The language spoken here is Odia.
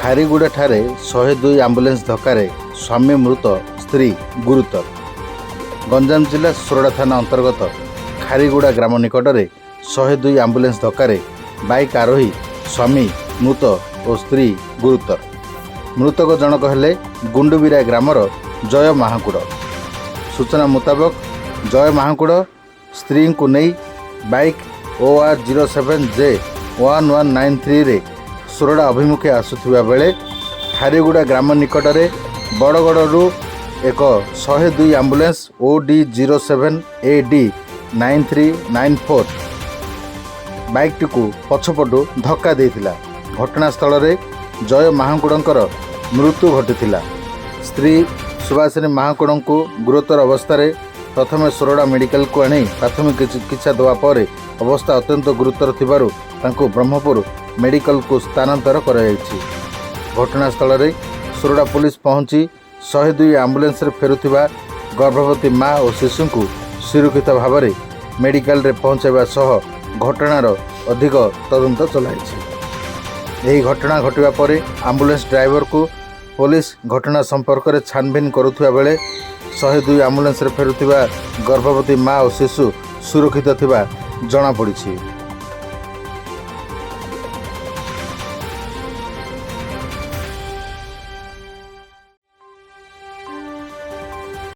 ଖାରିଗୁଡ଼ାଠାରେ 102 ଆମ୍ବୁଲାନ୍ସ ଧକ୍କାରେ ସ୍ୱାମୀ ମୃତ, ସ୍ତ୍ରୀ ଗୁରୁତର। ଗଞ୍ଜାମ ଜିଲ୍ଲା ସୋରଡ଼ା ଥାନା ଅନ୍ତର୍ଗତ ଖାରିଗୁଡ଼ା ଗ୍ରାମ ନିକଟରେ 102 ଆମ୍ବୁଲାନ୍ସ ଧକ୍କାରେ ବାଇକ୍ ଆରୋହୀ ସ୍ୱାମୀ ମୃତ ଓ ସ୍ତ୍ରୀ ଗୁରୁତର। ମୃତକ ଜଣକ ହେଲେ ଗୁଣ୍ଡୁବିରା ଗ୍ରାମର ଜୟ ମହାକୁଡ଼। ସୂଚନା ମୁତାବକ, ଜୟ ମହାକୁଡ଼ ସ୍ତ୍ରୀଙ୍କୁ ନେଇ ବାଇକ୍ OR 07 J 1193ରେ ସୋରଡ଼ା ଅଭିମୁଖେ ଆସୁଥିବା ବେଳେ ଖାରିଗୁଡ଼ା ଗ୍ରାମ ନିକଟରେ ବଡ଼ଗଡ଼ରୁ ଏକ 102 ଆମ୍ବୁଲାନ୍ସ OD 07 AD 9394 ବାଇକ୍ଟିକୁ ପଛପଟୁ ଧକ୍କା ଦେଇଥିଲା। ଘଟଣାସ୍ଥଳରେ ଜୟ ମହାକୁଡ଼ଙ୍କର ମୃତ୍ୟୁ ଘଟିଥିଲା। ସ୍ତ୍ରୀ ସୁବାସିନୀ ମହାକୁଡ଼ଙ୍କୁ ଗୁରୁତର ଅବସ୍ଥାରେ ପ୍ରଥମେ ସୋରଡ଼ା ମେଡ଼ିକାଲକୁ ଆଣି ପ୍ରାଥମିକ ଚିକିତ୍ସା ଦେବା ପରେ ଅବସ୍ଥା ଅତ୍ୟନ୍ତ ଗୁରୁତର ଥିବାରୁ ତାଙ୍କୁ ବ୍ରହ୍ମପୁର ମେଡ଼ିକାଲକୁ ସ୍ଥାନାନ୍ତର କରାଯାଇଛି। ଘଟଣାସ୍ଥଳରେ ସୋରଡ଼ା ପୋଲିସ ପହଞ୍ଚି 102 ଆମ୍ବୁଲାନ୍ସରେ ଫେରୁଥିବା ଗର୍ଭବତୀ ମା ଓ ଶିଶୁଙ୍କୁ ସୁରକ୍ଷିତ ଭାବରେ ମେଡ଼ିକାଲରେ ପହଞ୍ଚାଇବା ସହ ଘଟଣାର ଅଧିକ ତଦନ୍ତ ଚଳାଇଛି। ଏହି ଘଟଣା ଘଟିବା ପରେ ଆମ୍ବୁଲାନ୍ସ ଡ୍ରାଇଭରକୁ ପୋଲିସ ଘଟଣା ସମ୍ପର୍କରେ ଛାନଭିନ କରୁଥିବା ବେଳେ 102 ଆମ୍ବୁଲାନ୍ସରେ ଫେରୁଥିବା ଗର୍ଭବତୀ ମା ଓ ଶିଶୁ ସୁରକ୍ଷିତ ଥିବା ଜଣାପଡ଼ିଛି।